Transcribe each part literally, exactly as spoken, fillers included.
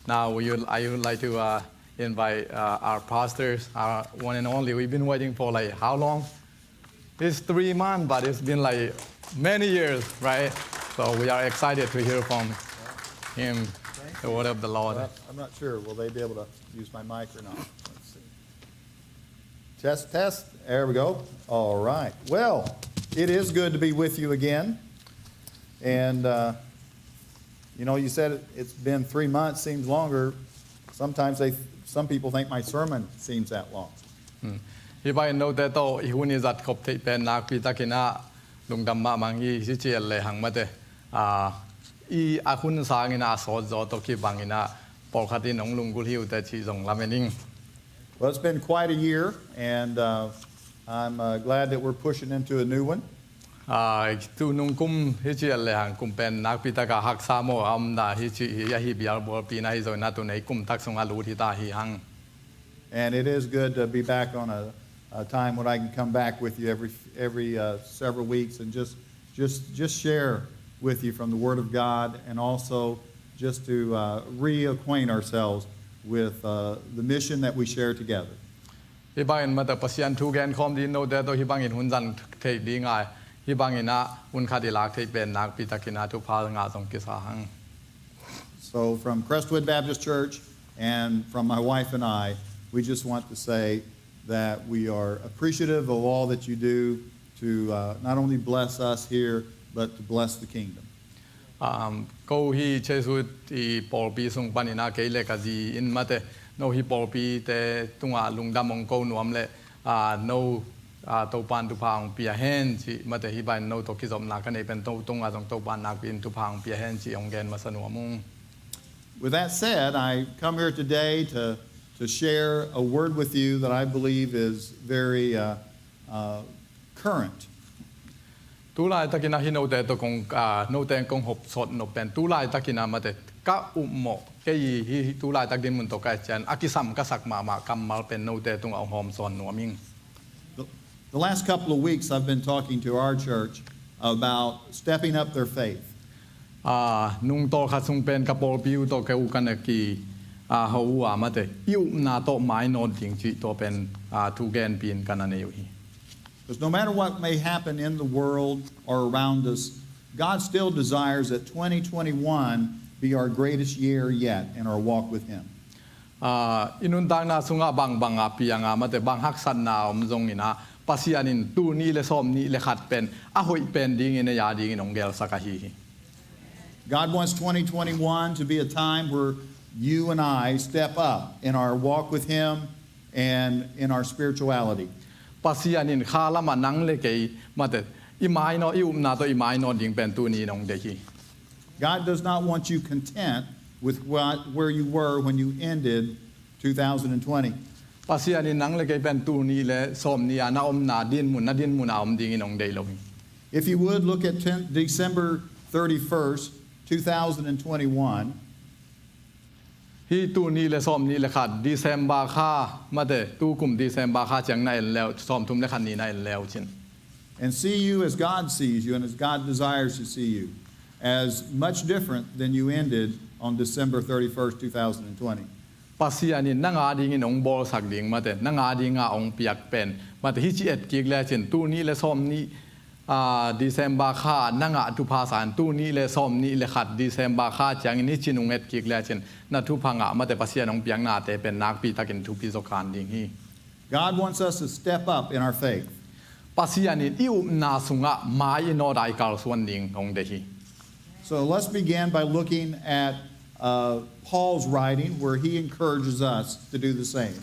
Now we would, I would like to uh, invite uh, our pastors, our one and only. We've been waiting for like how long? It's three months, but it's been like many years, right? So we are excited to hear from him the word of the Lord. Well, I'm not sure. Will they be able to use my mic or not? Let's see. Test, test. There we go. All right. Well, it is good to be with you again. And, uh, you know, you said it, it's been three months, seems longer. Sometimes they, some people think my sermon seems that long. Hmm. Hih bangin note tawh i hun i zat khop theih pen nakpi takin ah lungdam mahmah hi, ci ciat lehang mate. Ah, i a hun sangin ah a sawt zaw tawh kibangin ah pawlkhat in hong lunggulh hi uh teh cih zong lamen ing. Well, it's been quite a year, and uh, I'm uh, glad that we're pushing into a new one. Ah, tu nung kum hi ciat lehang kum pen nakpi taka haksa maw a omna hi cih hi, ahi bial bualpi na hi zong na tu nei kum tak sung a lut hi ta hi hang. And it is good to be back on a, a time when I can come back with you every every uh, several weeks and just just just share with you from the Word of God, and also just to uh, reacquaint ourselves with uh, the mission that we share together. Hih bangin mate Pasian thu gen khawm ding note tawh hih bangin hun zan thei ding a, hih bangin ah hun khat i lak theih pen nakpi takin ah thupha ngah zong kisa hang. So from Crestwood Baptist Church and from my wife and I, we just want to say that we are appreciative of all that you do to uh, not only bless us here, but to bless the kingdom. Um, ko hi Jesuit i pawlpi sung panin ah kei le ka zi in mate no hi pawlpite tungah lungdam hong ko nuam le ah, no ah, Topan thupha hong pia hen cih mate hih bangin no tawh kizopna ka nei pen to tungah zong Topan nakpi in thupha hong pia hen cih hong gen masa nuam ung. With that said, I come here today to, to share a word with you that I believe is very uh, uh, current. Tu laitakin ah hih note tawh kong, ah, note kong hopsawn nop pen tu laitakin ah mate ka upmawh kei hi, tu laitak dinmun tawh ka et ciang a kisam ka sak mahmah kammal pen note tungah hong hawmsawn nuam ing. The, the last couple of weeks I've been talking to our church about stepping up their faith. Ah, nung tawlkhat sung pen ka pawlpi uh tawh ka uh ka na ki, ah, ho uh a mate i upna tawh mainawt ding cih tua pen, ah, thu genpih in ka na nei uh hi. Because no matter what may happen in the world or around us, God still desires that twenty twenty-one be our greatest year yet in our walk with Him. Ah, i nuntakna sungah bangbang a piang a mate bang haksatna om zongin ah Pasian in tul nih le sawm nih le khat pen a hoih pen dingin ei a dingin hong gelsak ahi hi. God wants twenty twenty-one to be a time where you and I step up in our walk with Him and in our spirituality. Pasian in kha lamah nang le kei mate i mainawt, i upna tawh i mainawt ding pen tuni in hong deih hi. God does not want you content with what, where you were when you ended two thousand twenty. Pasian in nang le kei pen tul nih le sawm nih a na omna dinmun, na dinmun a om dingin hong deih lo hi. If you would look at ten, December thirty-first, two thousand twenty-one. Hih tul nih le sawm nih le khat December kha mate tu kum December kha ciang na en leu, sawmthum le khat ni na en leu cin. And see you as God sees you and as God desires to see you, as much different than you ended on December thirty-first, two thousand twenty. Pasian in nang a dingin hong bawlsak ding mate nang a dinga hong piak pen mate hih ci et kik lecin tul nih le sawm nih, ah, December kha nang a thupha san tul nih le sawm nih le khat December kha ciangin hih ci nung et kik lecin na thupha ngah mate Pasian hong piaknate pen nakpi takin thupi zaw kan ding hi. God wants us to step up in our faith. Pasian in i upna sungah mai i nawt a i kalsuan ding hong deih hi. So let's begin by looking at uh, Paul's writing where he encourages us to do the same.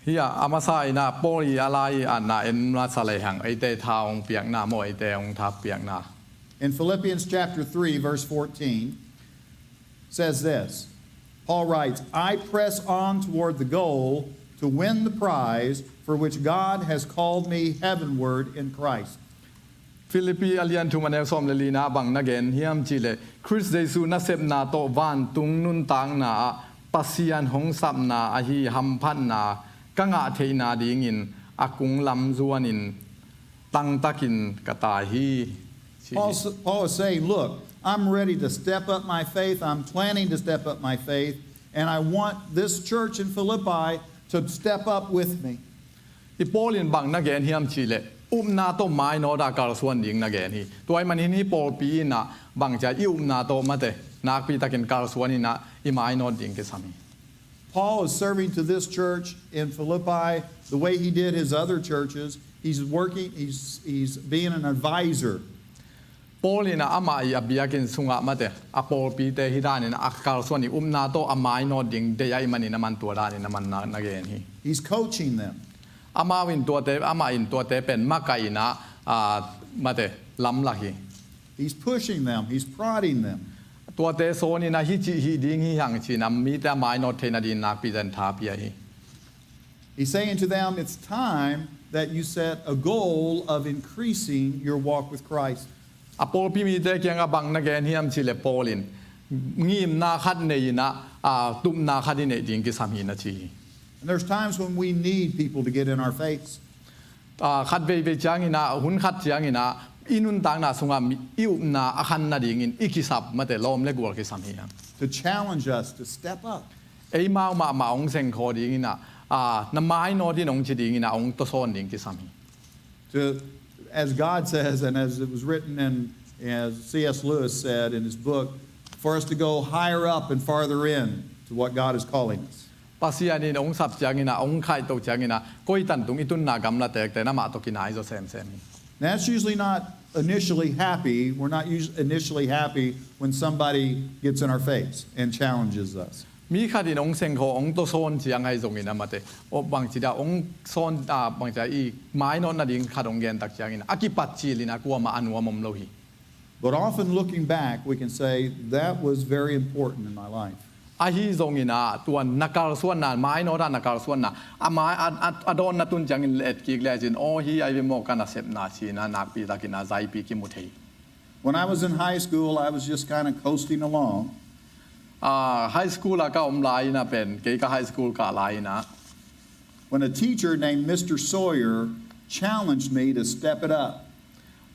Hih a masa in ah Paul i a lai i atna en masa lehang eite tha hong piakna maw, eite hong tha piakna. In Philippians chapter three, verse fourteen, says this. Paul writes, "I press on toward the goal to win the prize for which God has called me heavenward in Christ." Philippi a lian thum a neu sawm le lina bang na gen hiam cihleh, Khrist Jesu nasepna tawh vantung nuntakna ah Pasian hong sapna ahi hamphatna ka ngah theihna dingin a kung lam zuanin tangtakin ka tai hi. Paul, Paul is saying, "Look, I'm ready to step up my faith. I'm planning to step up my faith, And I want this church in Philippi to step up with me. I Paul in bang na gen hiam cihleh, upna tawh mainawt a kalsuan ding na gen hi. Tua ahih manin hih pawlpi in ah bang ci a, i upna tawh mate nakpi takin kalsuan in ah i mainawt ding kisam hi. Paul is serving to this church in Philippi the way he did his other churches. He's working, he's, he's being an advisor. Paul in ah amah i a biakinn sungah mate a pawlpite hi danin a kalsuan i upna tawh a mainawt ding deih ahih manin a man tua danin a man na, na gen hi. He's coaching them. Amau in tuate, amah in tuate pen makaih in ah, a, mate lamlak hi. He's pushing them. He's prodding them. Tuate sawn in ah hih cih hih ding hi hang ci-in ah mite a mainawt theihna ding nakpi takin tha pia hi. He's saying to them, "It's time that you set a goal of increasing your walk with Christ." A pawlpi mite kiangah bang na gen hiam cihleh Paul in ngimna khat nei in ah, a, tupna khat i neih ding kisam hi na ci hi. And there's times when we need people to get in our face. A, khat veivei ciangin ah, hun khat ciangin ah i nuntakna sungah mi, i upna a khan nadingin i kisap mate lawm le gual kisam hi hang. To challenge us to step up. Eimau mahmah hong sengkhaw dingin ah, a, na mainawt in hong ci dingin ah hong tawsawn ding kisam hi. To, as God says, and as it was written in, as C S Lewis said in his book, for us to go higher up and farther in to what God is calling us. Pasian in hong sap ciangin ah, hong khaihtoh ciangin ah, koi tantung i tunna gamla tekte in amah tawh kinai zaw semsem hi. Now, that's usually not initially happy. We're not us- initially happy when somebody gets in our face and challenges us. Mi khat in hong sengkhaw, hong tawsawn ciang ahi zongin ah mate, o, bangci dia hong sawn, a, bangci dia i mainawt nading khat hong gen tak ciangin ah a kipat cil in ah kuamah a nuam om lo hi. But often looking back, we can say, "That was very important in my life." Ahi zongin ah tua na kalsuanna, mainawt a na kalsuanna, a mai, a, a, a dawnna tun ciangin letkik lecin, aw, hih ahi ve maw ka nasepna ci-in ah nakpi takin ah zaipi kimu thei. When I was in high school, I was just kind of coasting along. A, high school ah ka om lai-in ah pen, kei ka high school kah lai-in ah, When a teacher named Mister Sawyer challenged me to step it up.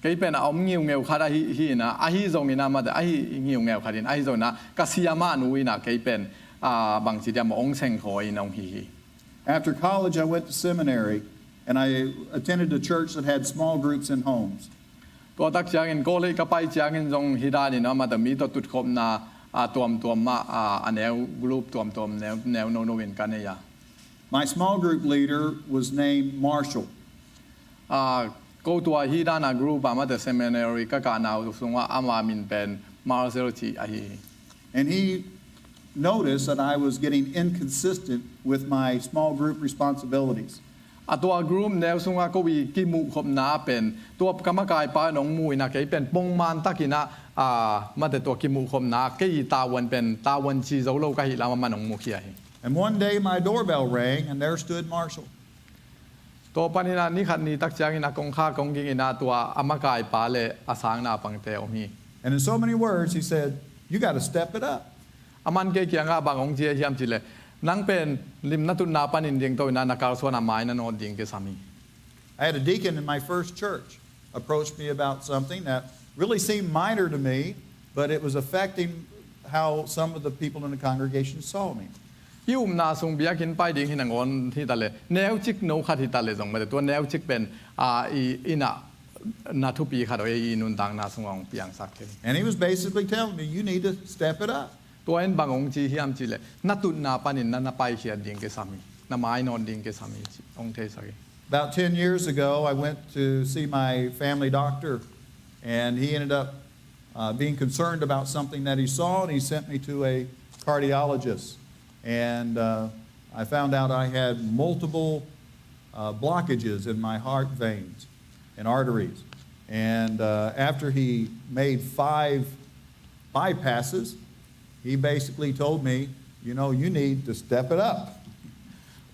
Kei pen a om ngiungeu khat ahi, hi in ah, ahi zongin ah mate, ahi ngiungeu khat in, ahi zongin ah ka siamah nu in ah kei pen, a, bangci dia maw hong sengkhaw in hong hi hi. After college, I went to seminary, and I attended a church that had small groups in homes. Tua tak ciangin college ka pai ciangin zong hi danin ah mate mi tawh tutkhopna, a, tuamtuam mah, a, a neu group tuamtuam neu, neu nono in ka nei a. My small group leader was named Marshall. A, ko tua hi dana group ah mate seminary ka kahna uh sungah ama min pen Marshall ci ahi hi. And he noticed that I was getting inconsistent with my small group responsibilities. A tua group neu sungah ko i kimuhkhopna pen tua ka makaipa in hong mu in ah kei pen pongman takin ah, a, mate tua kimuhkhopna kei i tavuan pen tavuan ci zo lo ka hih lam a man hong mukhia hi. And one day my doorbell rang and there stood Marshall. Tua panin ah ni khat ni tak ciangin a kongkhak kong ging in ah tua a makaipa le a sang naupangte om hi. And in so many words, he said, "You got to step it up." A man kei kiangah bang hong ci hiam cihleh, nang pen lim na tutna panin dingto in ah na kalsuan a mai na nawt ding kisam hi. I had a deacon in my first church approach me about something that really seemed minor to me, but it was affecting how some of the people in the congregation saw me. I upna sung biakinn pai ding hi nangawn hi taleh, neucik no khat hi taleh zong mate, tua neucik pen, a, i, i na, na thupi khat aw, i nuntakna sungah hong piangsak thei. And he was basically telling me, "You need to step it up." Tua in bang hong ci hiam cihleh, na tutna panin na, na paikhiat ding kisam hi, na mainawt ding kisam hi ci hong theisak hi. About ten years ago, I went to see my family doctor, and he ended up uh, being concerned about something that he saw, and he sent me to a cardiologist. And uh, I found out I had multiple uh, blockages in my heart veins and arteries. And uh, after he made five bypasses, he basically told me, "You know, you need to step it up."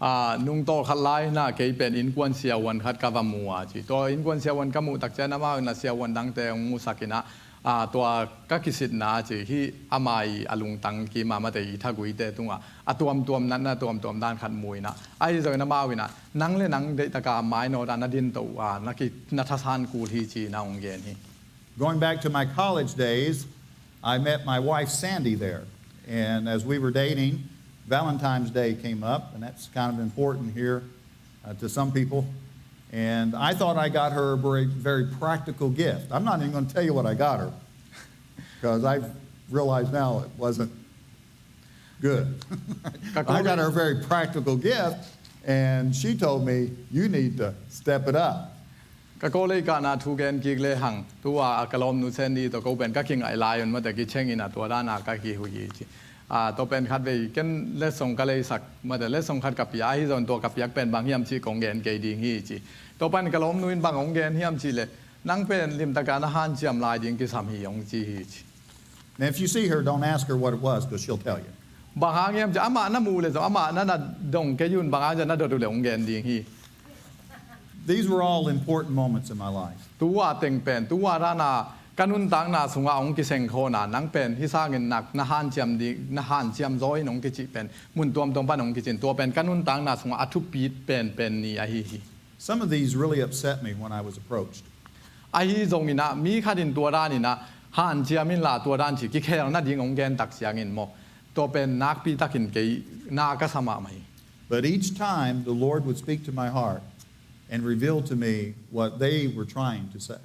A, nungtawlkhat lai-in ah kei pen innkuan siavuan khat ka va mu a ci. Tua innkuan siavuan ka muh tak ciang amau in ah siavuan dangte hong musak in ah, a, tua ka kisitna ci hi, ama i a lungtang kim a mate i thaguite tungah a tuamtuam natna tuamtuam dan khat mu in ah, ahi zongin amau in ah, nang le nang deihtaka mainawt a na dinto uh a, na ki, na thasan kul hi ci-in ah hong gen hi. Going back to my college days, I met my wife Sandy there. And as we were dating, Valentine's Day came up, and that's kind of important here uh, to some people. And I thought I got her a very, very practical gift. I'm not even going to tell you what I got her because I realize now it wasn't good. I got her a very practical gift, and she told me, "You need to step it up." Ka college kahna thu gen kik le hang, tua a ka lawmnu Sandy tawh ko pen ka kingaih lai un mate, kicheng in a tua dan a ka kihu hi ci. A, tua pen khat vei ken letsong ka leisak mate, letsong khat ka pia, ahi zong tua ka piak pen bang hiam ci kong gen kei ding hi ci. Tua pan ka lawmnu in bang hong gen hiam ci le, nang pen limtak a na hanciam lai ding kisam hi hong ci hi ci. Now, if you see her, don't ask her what it was, because she'll tell you. Bang hang hiam ci, amah na mu le zong, amah na na dong kei un, bang hang ci na dot uh le hong gen ding hi. These were all important moments in my life. Tua teng pen, tua dan a ka nuntakna sungah hong kisengkhawhna, nang pen hih sangin nak na hanciam ding, na hanciam zaw in hong kicih pen, mun tuamtuam pan hong kicin, tua pen ka nuntakna sungah a thupi penpen ni ahi hi. Some of these really upset me when I was approached. Ahi zongin ah, mi khat in tua dan in ah, hanciam inla tua dan ci, kikhelna ding hong gen tak ciangin maw, tua pen nakpi takin kei na ka sa mahmah hi. But each time the Lord would speak to my heart and reveal to me what they were trying to say.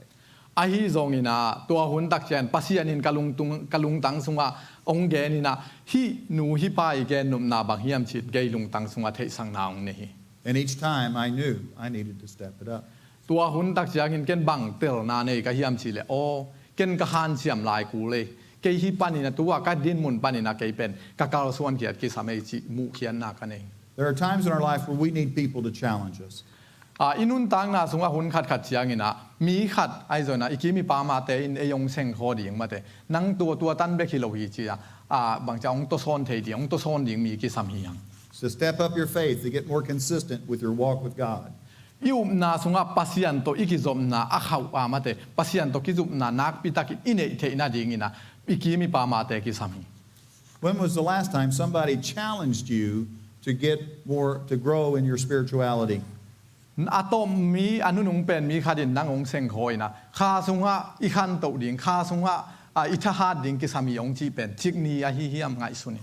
Ahi zongin ah, tua hun tak ciang Pasian in ka lungtung, ka lungtang sungah hong gen in ah, hih nu hih pa i gen nopna bang hiam cih kei lungtang sungah theihsakna hong nei hi. And each time I knew I needed to step it up. Tua hun tak ciangin ken bang telna nei ka hiam cih le, aw, ken ka hanciam lai kul ei. Kei hih panin ah, tua ka dinmun panin ah kei pen ka kalsuan khiat kisam ei cih muhkhiatna ka nei. There are times in our life where we need people to challenge us. A, i nuntakna sungah hun khatkhat ciangin ah, mi khat ahi zongin ah, i kim i pamte in ei hong sengkhaw ding mate, nang tua, tua tan bek hi lo hi ci a, a, bangci a hong tawsawn thei ding, hong tawsawn ding mi kisam hi hang. To step up your faith, to get more consistent with your walk with God. I upna sungah Pasian tawh i kizopna a khauh a mate, Pasian tawh kizopna nakpi takin i neih theihna dingin ah, i kim i pamte kisam hi. When was the last time somebody challenged you to get more, to grow in your spirituality? A tawm mi, a nunung pen mi khat in nang hong sengkhaw in ah, kha sungah i khantoh ding, kha sungah, a, i thahat ding kisam hi hong cih pen cik ni ahi hiam ngaihsun hi.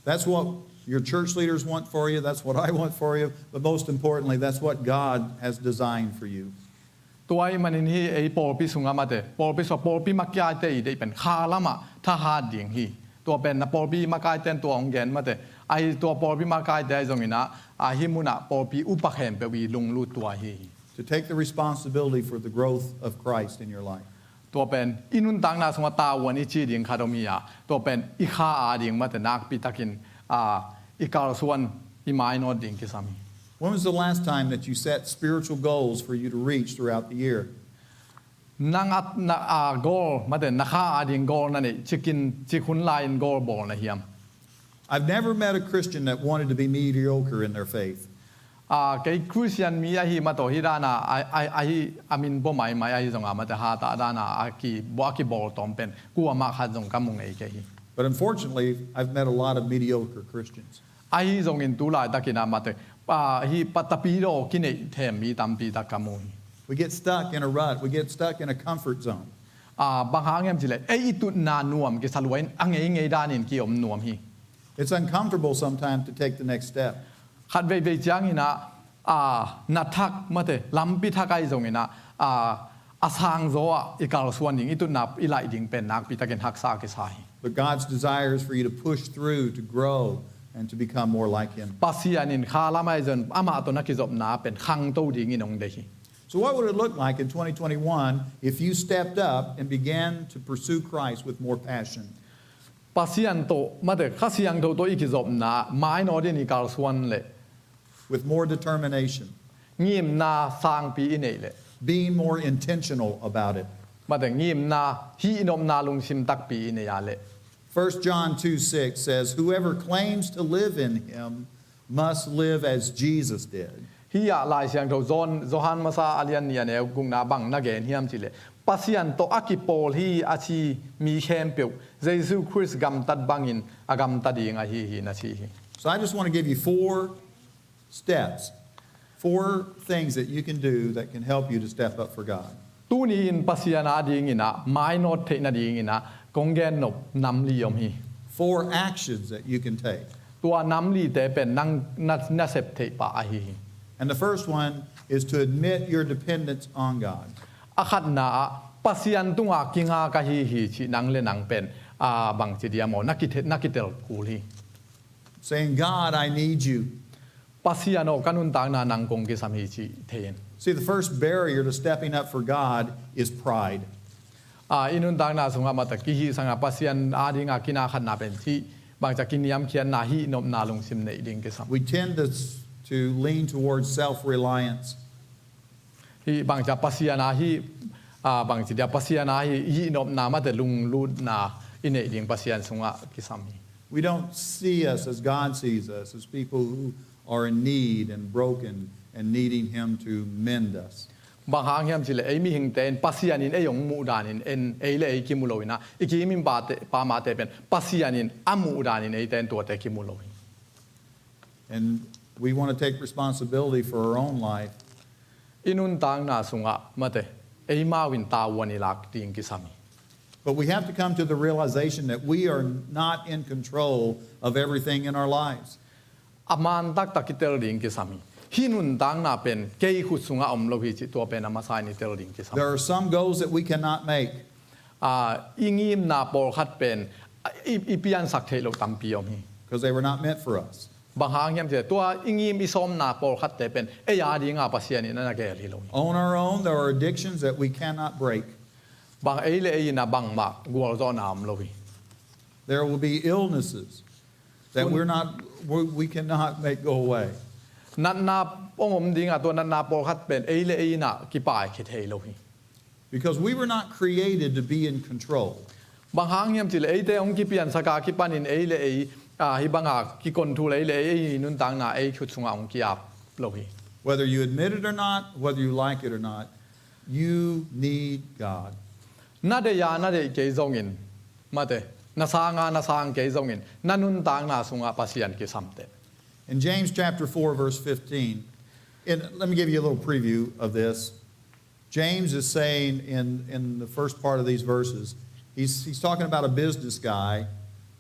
That's what your church leaders want for you. That's what I want for you. But most importantly, that's what God has designed for you. Tua ahih manin hih ei pawlpi sungah mate, pawlpi sungah pawlpi makaite i deih pen kha lamah thahat ding hi. Tua pen na pawlpi makaite in tua hong gen mate, ahi tua pawlpi makaite ahi zongin ah, a, hih munah pawlpi upa khempeuh i lunglut tua hi. To take the responsibility for the growth of Christ in your life. Tua pen i nuntakna sungah tavuan i ci ding khat om hi a, tua pen i kha a ding mate nakpi takin, a, i kalsuan, i mainawt ding kisam hi. When was the last time that you set spiritual goals for you to reach throughout the year? Nang a, na, a goal mate, na kha a ding goal na neih, cikin, cik hun lai-in goal bawl na hiam? I've never met a Christian that wanted to be mediocre in their faith. A, kei Christian mi ahi mah tawh hih dan a, a, a, ahi a min bua maimai ahi zongin mate, hatah dan a, a ki, bua a kibawl tawm pen kuamah khat zong ka mu ngei kei hi. But unfortunately, I've met a lot of mediocre Christians. Ahi zongin tu laitakin ah mate, a, hih patapidaw kineih them mi tampi tak ka mu hi. We get stuck in a rut. We get stuck in a comfort zone. A, bang hang hiam cih leh, ei i tutna nuam kisa lua in a ngeingei danin ki-om nuam hi. It's uncomfortable sometimes to take the next step. Khat veivei ciangin ah, a, na thak mate, lampi thak ahi zongin ah, a, a sangzaw ah i kalsuan ding, i tutna i laih ding pen nakpi takin haksa a kisa hi. But God's desire is for you to push through, to grow, and to become more like Him. Pasian in kha lam ahi zongin amah tawh na kizopna pen khangto dingin hong deih hi. So what would it look like in twenty twenty-one if you stepped up and began to pursue Christ with more passion? Pasian tawh mate, Kha Siangtho tawh i kizopna mainawt in i kalsuan leh, with more determination, ngimna sangpi i neih leh, being more intentional about it, mate, ngimna, hihnopna lungsim takpi i neih a leh. First John two six says, "Whoever claims to live in Him must live as Jesus did." Hih ah Lai Siangtho John, Johan Masa a lian nih a neu gukna bang na gen hiam cih leh, Pasian tawh a kipawl hi a ci mi khempeuh Jesu Khrist gamtat bangin a gamta ding ahi hi, na ci hi. So I just want to give you four steps, four things that you can do that can help you to step up for God. Tuni in Pasian a dingin ah mainawt theihna dingin ah kong gen nop nam li om hi. Four actions that you can take. Tua nam lite pen nang na, na sep theih pah ahi hi. And the first one is to admit your dependence on God. A khatna ah Pasian tungah kinga ka hi hi cih nang le nang pen, a, bangci diam aw, na kithe-, na kitel kul hi. Saying, "God, I need you." Pasian aw, ka nuntakna nang kong kisam hi cih thei in. See, the first barrier to stepping up for God is pride. A, i nuntakna sungah mate kihih sangah Pasian adinga kina khatna pen hih bangci a kiniamkhiatna, hih nopna lungsim neih ding kisam. We tend to, to lean towards self-reliance. Hih bangci a Pasian a hih, a, bangci dia Pasian a hih, hih nopna mate lunglutna i neih ding Pasian sungah kisam hi. We don't see us as God sees us, as people who are in need and broken and needing Him to mend us. Bang hang hiam cih leh ei mihingte in Pasian in ei hong muh danin en, ei le ei kimu lo in a, i kimin pate, pamate pen Pasian in a muh danin eite in tuate kimu lo hi. And we want to take responsibility for our own life. I nuntakna sungah mate, eimau in tavuan i lak ding kisam hi. But we have to come to the realization that we are not in control of everything in our lives. A man taktak kitel ding kisam hi. Hih nuntakna pen kei khut sungah om lo hi cih tua pen a masa in i tel ding kisam. There are some goals that we cannot make. A, i ngimna pawlkhat pen, a, i, i piansak theih loh tampi om hi. Because they were not meant for us. Bang hang hiam cih leh tua i ngim i sawmna pawlkhatte pen ei adinga Pasian in a na gel hi lo hi. On our own, there are addictions that we cannot break. Bang ei le ei in a bangmah gualzawhna om lo hi. There will be illnesses that we're not, we, we cannot make go away. Natna hong om ding a, tua natna pawlkhat pen ei le ei in a kipai khit thei lo hi. Because we were not created to be in control. Bang hang hiam cih leh eite hong kipiansak a kipanin ei le ei, a, hih banga kikonthu le ei le ei, ei nuntakna ei khut sungah hong ki-ap lo hi. Whether you admit it or not, whether you like it or not, you need God. Na deih a na deih kei zongin, mate, na sang a na sang kei zongin, na nuntakna sungah Pasian kisam teh. In James chapter four, verse fifteen, and let me give you a little preview of this. James is saying in, in the first part of these verses, he's, he's talking about a business guy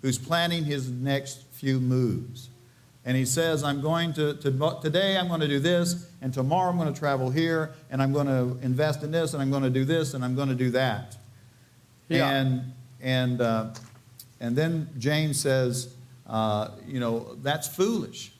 who's planning his next few moves. And he says, "I'm going to, to, today I'm gonna do this, and tomorrow I'm gonna travel here, and I'm gonna invest in this, and I'm gonna do this, and I'm gonna do that." Yeah. And, and, uh, and then James says, uh, you know, "That's foolish."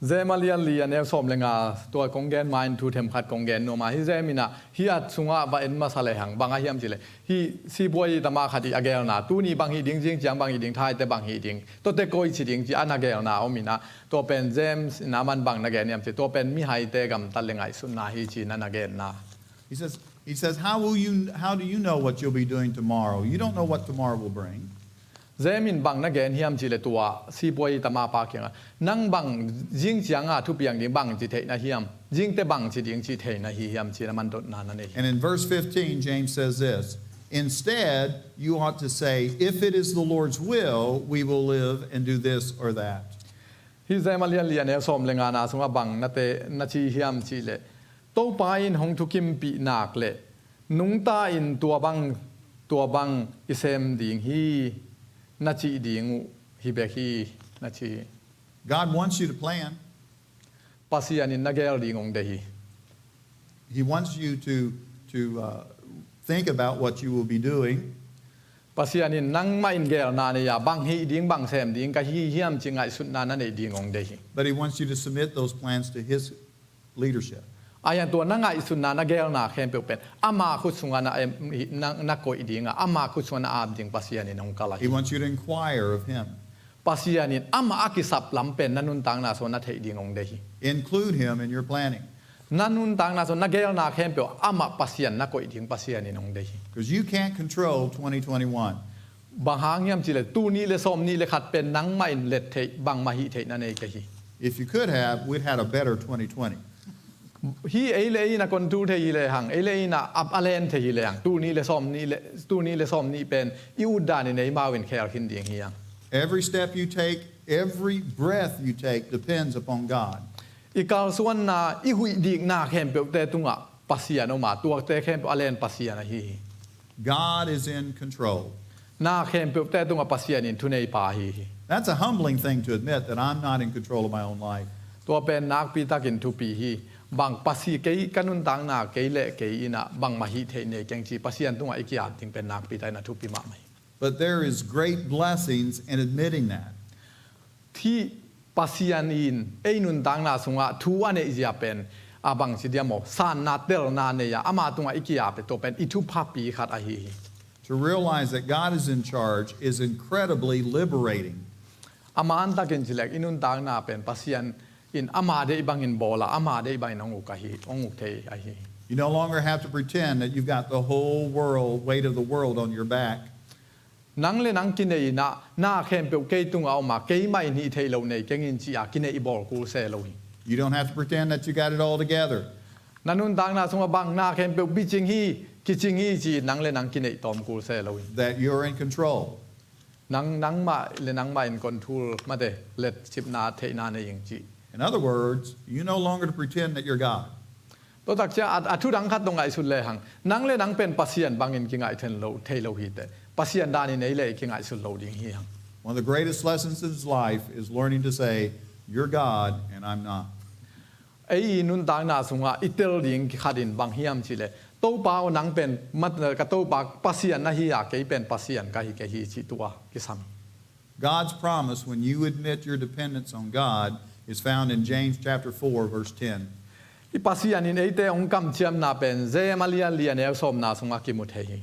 James a lian li a neu sawm le nga, tua kong gen ma in thu themkhat kong gen nuam a, hih James in a, hih a sungah va en masa lehang, bang a hiam cih leh, hih sipuai tama khat i a gelna, tuni bang hih ding, zing ciang bang hih ding, thaite bang hih ding, tuate koici ding ci a na gelna om in a, tua pen James in a man bang na gen hiam cih leh, tua pen mihaite gamtat le ngaihsutna hi ci-in a na genna. He says, he says, "How will you, how do you know what you'll be doing tomorrow? You don't know what tomorrow will bring." James in bang na gen hiam cih leh tua sipuai tama pa kiangah, nang bang zing cianga thupiang ding bangci theih na hiam? Zingte bangci ding cih theih na hi hiam ci-in a man dotna na nei. And in verse fifteen, James says this, "Instead, you ought to say, 'If it is the Lord's will, we will live and do this or that.'" Hih James a lian li a neu sawm le ngana sungah bang na te, na ci hiam cih leh, Topa in hong thukimpih nak leh nungta in tua bang, tua bang i sem ding hi, na cih ding uh hi bek hi, na ci hi. God wants you to plan. Pasian in na gel ding hong deih hi. He wants you to, to, uh, think about what you will be doing. Pasian in nangmah in gelna nei a, bang hih ding, bang sem ding ka hi hiam ci ngaihsutna na neih ding hong deih hi. But he wants you to submit those plans to his leadership. Ahi hang tua na ngaihsutna, na gelna khempeuh pen ama khut sungah na, em, na, na koih ding a, ama khut sungah na ap ding Pasian in hong kal ahi. He wants you to inquire of him. Pasian in amah a kisap lam pen na nuntakna sungah na theih ding hong deih hi. Include him in your planning. Na nuntakna sungah na gelna khempeuh amah Pasian na koih ding Pasian in hong deih hi. 'Cause you can't control twenty twenty-one. Bang hang hiam cih leh, tul nih le sawm nih le khat pen nangmah in let theih, bangmah hih theih na nei kei hi. If you could have, we'd had a better twenty twenty. Hih ei le ei in a control thei hi lehang, ei le ei in a, a, a len thei hi lehang, tul nih le sawm nih le, tul nih le sawm nih pen i ut dan in eimau in khel khin ding hi hang. Every step you take, every breath you take depends upon God. I kalsuanna, i huih dikna khempeuhte tungah Pasian om a, tuate khempeuh a len Pasian ahi hi. God is in control. Na khempeuhte tungah Pasian in thuneipa ahi hi. That's a humbling thing to admit, that I'm not in control of my own life. Tua pen nakpi takin thupi hi. Bang Pasi kei ka nuntakna kei le kei in ah bangmah hih theih nei keng ci Pasian tungah i ki-ap ding pen nakpi takin a thupi mahmah hi. But there is great blessings in admitting that. Hih Pasian in ei nuntakna sungah thu a neih zia pen a bangci diam aw, sanna telna nei a, ama tungah i ki-ap pen tua pen i thupha pi khat ahi hi. To realize that God is in charge is incredibly liberating. A man takin ci leng i nuntakna pen Pasian in ama deih bangin bawl a, ama deih bangin hong uk ahi, hong uk thei ahi hi. You no longer have to pretend that you've got the whole world, weight of the world on your back. Nang le nang kineih in ah na khempeuh kei tungah om a, keimah in hih theih loh nei keng in ci a kineih bawl kul se lo hi. You don't have to pretend that you got it all together. Na nuntakna sungah bang na khempeuh bicing hi, kicing hi ci nang le nang kineih tawm kul se lo hi. That you're in control. Nang, nangmah le nangmah in control, mate, letcipna, theihna nei ing ci. In other words, you no longer to pretend that you're God. Tua takcia a, a thu dang khat tawh ngaihsut lehang, nang le nang pen Pasian bangin kingaih then lo, thei lo hi teh. Pasian danin ei le ei kingaihsut lo ding hi hang. One of the greatest lessons in this life is learning to say, "You're God and I'm not." Ei i nuntakna sungah i tel ding khat in bang hiam cih leh, Topa aw, nang pen mat-, ka Topa Pasian na hi a, kei pen Pasian ka hi, kei hi cih tua kisam. God's promise when you admit your dependence on God is found in James chapter four, verse ten. I Pasian in eite hong kamciamna pen James a lian li a neu sawmna sungah kimu thei hi.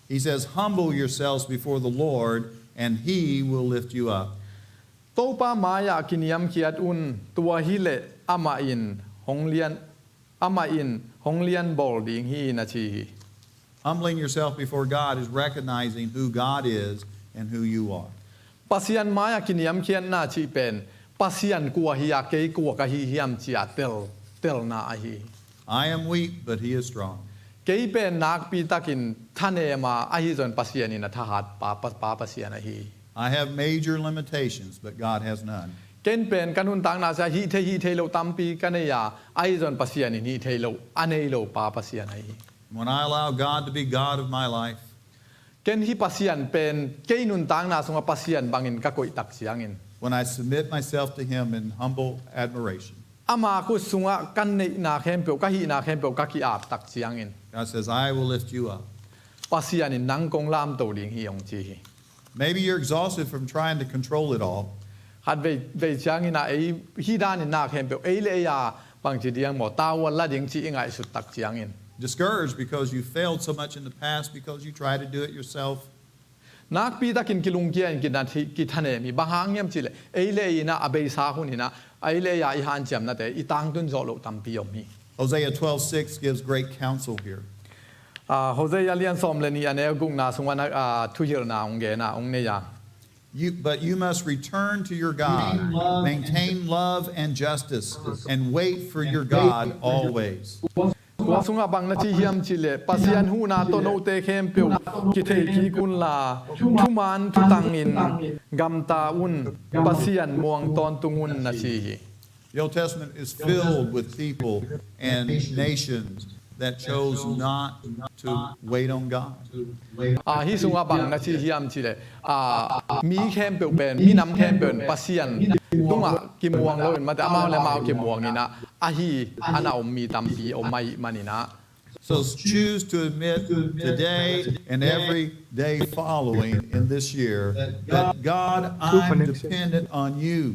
He says, "Humble yourselves before the Lord, and he will lift you up." Topa mai-ah kiniamkhiat un, tua hi leh amah in hong lian, amah in hong lian bawl ding hi, na ci hi. Humbling yourself before God is recognizing who God is and who you are. Pasian mai-ah kiniamkhiatna cih pen Pasian kua hi a, kei kua ka hi hiam ci a tel, telna ahi hi. "I am weak, but he is strong." Kei pen nakpi takin thanem a, ahi zong Pasian in a thahat pa, pa, pa Pasian ahi hi. "I have major limitations, but God has none." Ken pen ka nuntakna sia hih thei, hih thei lo tampi ka nei a, ahi zong Pasian in hih thei lo a nei lo pa Pasian ahi hi. When I allow God to be God of my life, Ken hih Pasian pen kei nuntakna sungah Pasian bangin ka koih tak ciangin, when I submit myself to him in humble admiration, ama khut sungah ka neihna khempeuh, ka hihna khempeuh ka ki-ap tak ciangin, God says, "I will lift you up." Pasian in nang kong lamto ding hi, hong ci hi. Maybe you're exhausted from trying to control it all. Khat vei, vei ciangin a ei hih danin na khempeuh ei le ei a bangci diam maw, tavuan la ding ci i ngaihsut tak ciangin, Discouraged because you failed so much in the past because you tried to do it yourself. nakpi takin kilungkia in kitha-, kithanem hi. Bang hang hiam cih leh ei le ei in a, a beisa hun in a, ei le ei a i hanciamnate i tangtun zawh loh tampi om hi. Hosea twelve six gives great counsel here. Ah, Hosea lian sawm le nih a neu gukna sungah na, ah, thuhilhna hong gen a, hong nei a. You, but you must return to your God, maintain love and justice, and wait for your God always. Tua sungah bang na ci hiam cih leh, Pasian huhna tawh note khempeuh kithei kik unla, thuman thutangin gamta un, Pasian muang tawntung un, na ci hi. The Old Testament is filled with people and nations that chose not to wait on God. Ah, hih sungah bang na ci hiam cih leh, ah, mi khempeuh pen, minam khempeuh in Pasian tungah kimuang lo in, mate, amau le amau kimuang in a, ahi a na om mi tampi om ahih manin a. So choose to admit today and every day following in this year that, "God, I'm dependent on you."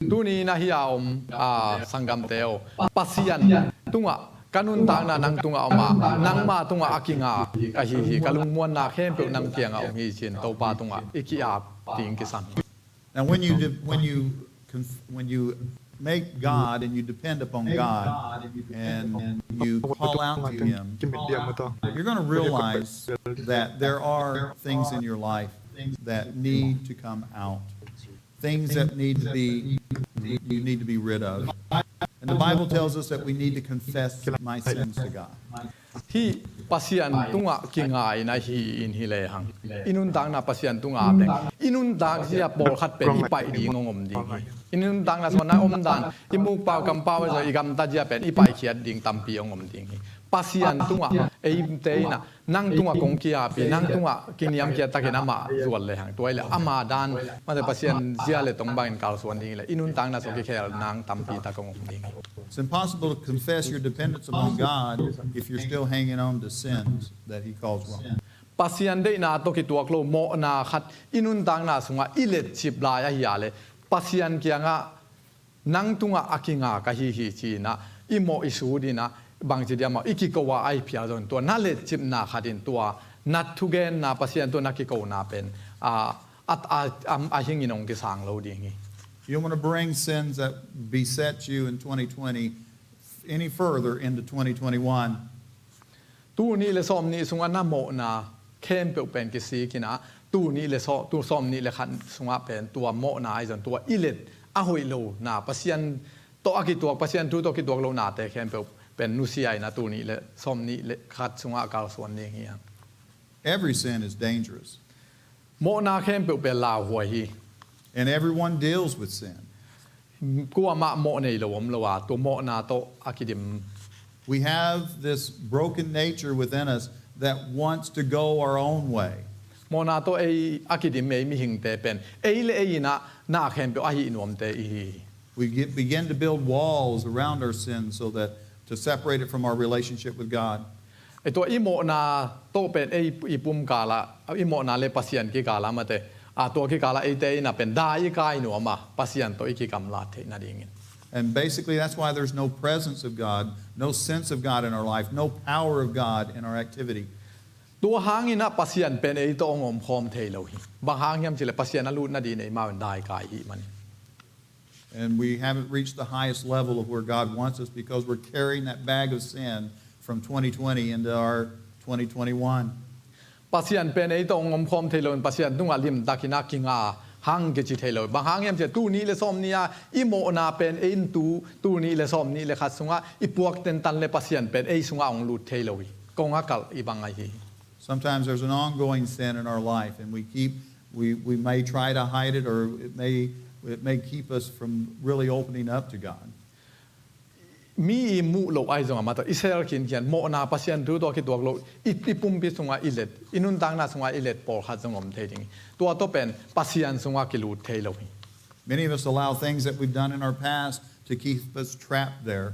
Tuni in a hih a om, ah, sanggamte aw, Pasian tungah ka nuntakna nang tungah om a, nangma tungah a kinga ka hi hi, ka lungmuanna khempeuh nang kiangah om hi ci-in Topa tungah i ki-ap ding kisam hi. Now, when you de- when you conf- when you make God and you depend upon God and you call out to Him, you're going to realize that there are things in your life that need to come out, things that need to be you need to be rid of. And the Bible tells us that we need to confess my sins to God. Hih Pasian tungah kinga in a hi in hi lehang, i nuntakna Pasian tungah ap leng, i nuntak zia pawlkhat pen i paih ding hong om ding hi. I nuntakna sungah na omdan, i mukpau kampau zong i gamtat zia pen i paihkhiat ding tampi hong om ding hi. Pasian tungah eite in ah, nang tungah kong kiapi, nang tungah kiniamkhiat takin amah zuat lehang, tua hi leh ama dan, mate, Pasian zia le tong bangin kalsuan ding hi leh i nuntakna sung kikhel nang tampi tak hong om ding hi. It's impossible to confess your dependence upon God if you're still hanging on to sins that He calls wrong. Pasian deihna tawh kituak lo mawhna khat i nuntakna sungah i letcip lai ahi a leh, Pasian kiangah nang tungah a kinga ka hi hi ci-in ah, i mawh i sut in ah, bangci diam ah, i kiko a, a i phial zong tua na letcipna khat in tua na thugenna, Pasian tungah na kikona pen a, a, a, a, a hingin hong kisang lo ding hi. You want to bring sins that beset you in twenty twenty any further into twenty twenty-one. Tul nih le sawm nih sungah na mawhna khempeuh pen kisik in ah, tul nih le saw-, tul sawm nih le khat sungah pen tua mawhna ahi zong tua i let a hoih lona, Pasian tawh a kituak, Pasian thu tawh kituak lonate khempeuh pen nusia in ah, tul nih le sawm nih le khat sungah kalsuan ding hi hang. Every sin is dangerous. Mawhna khempeuh pen lauhuai hi. And everyone deals with sin. Kuamah mawh nei lo om lo a, tua mawhna tawh a kidim. We have this broken nature within us that wants to go our own way. Mawhna tawh ei a kidim ei mihingte pen ei le ei in ah na khempeuh a hih nuamte i hi hi. We get, begin to build walls around our sin so that to separate it from our relationship with God. Ei tua i mawhna tawh pen ei i pum kal ah, i mawhna le Pasian kikal ah, mate, a tua kikal ah eite in ah pen dai i kai nuam a, Pasian tawh i kigamlat theih nadingin. And basically, that's why there's no presence of God, no sense of God in our life, no power of God in our activity. Tua hangin ah Pasian pen ei tawh hong omkhawm thei lo hi. Bang hang hiam cih leh Pasian a lut nadingin eimau in dai kai i hih manin. And we haven't reached the highest level of where God wants us because we're carrying that bag of sin from twenty twenty into our twenty twenty-one. Pasian pen ei tawh hong omkhawm thei lo in, Pasian tungah limtakin a kinga hang kici thei lo. Bang hang hiam cih leh tul nih le sawm nih a i mawhna pen ei in tu, tul nih le sawm nih le khat sungah i puak tentan leh Pasian pen ei sungah hong lut thei lo hi. Kong a kalh i bang ahi hi. Sometimes there's an ongoing sin in our life, and we keep, we, we may try to hide it, or it may, it may keep us from really opening up to God. Mi i muh loh ahi zongah, mate, i sel khinkhian, mawhna, Pasian thu tawh kituak lo, i, i pumpi sungah i let, i nuntakna sungah i let pawlkhat zong om thei ding hi. Tua tawh pen Pasian sungah kilut thei lo hi. Many of us allow things that we've done in our past to keep us trapped there.